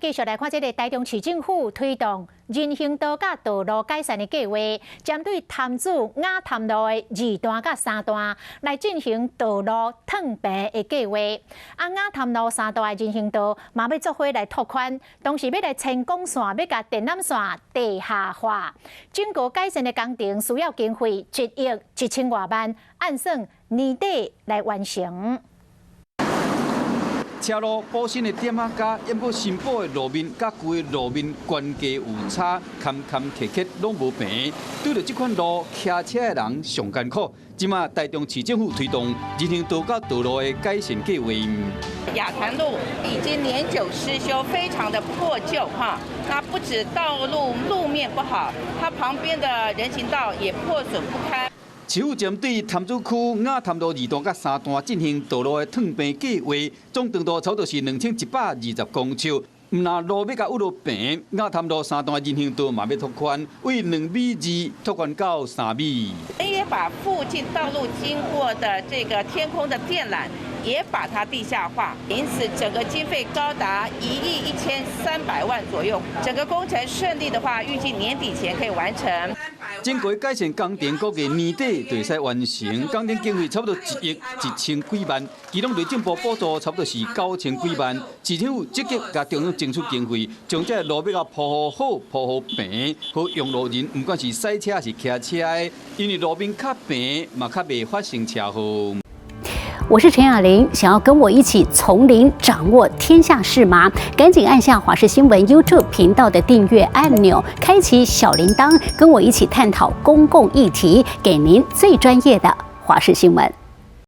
繼續來看這个台中市政府推動人行道佮道路改善的計劃，針對潭子雅潭路的二段佮三段來進行道路褪平的計劃。啊，雅潭路三段的人行道嘛欲做伙來拓寬，同時欲來清光線，欲共電纜線地下化。整個改善的工程需要經費1億1千外萬，按算年底來完成。車路補新的點仔膠，猶閣新補的路面，佮舊的路面懸低有差，坎坎坷坷攏無平。對著這款路，騎車的人上艱苦。這馬台中市政府推動人行道佮道路的改善計劃。雅潭路已經年久失修，非常的破舊哈。那不止道路路面不好，它旁邊的人行道也破損不堪。市府針對潭子區雅潭路二段佮三段進行道路的褪平計劃，總長度差不多是2120公尺。毋但路欲共挖落平，雅潭路三段人行道嘛欲拓寬，為2.2米拓寬到3米。也把附近道路經過的這個天空的電纜也把它地下化，因此整個經費高達1億1300萬左右。整個工程順利的話，預計年底前可以完成。整個改善工程估計年底就會使完成，工程經費差不多1億1千幾萬，其中內政部補助差不多是9千幾萬。市政府積極共中央爭取經費，將這个路欲共鋪好鋪好平，予用路人毋管是駛車抑是騎車的，因為路面較平，嘛較袂發生車禍。我是陳雅玲，想要跟我一起從零掌握天下事嗎？趕緊按下華視新聞 YouTube 頻道的訂閱按鈕，開啟小鈴鐺，跟我一起探討公共議題，給您最專業的華視新聞。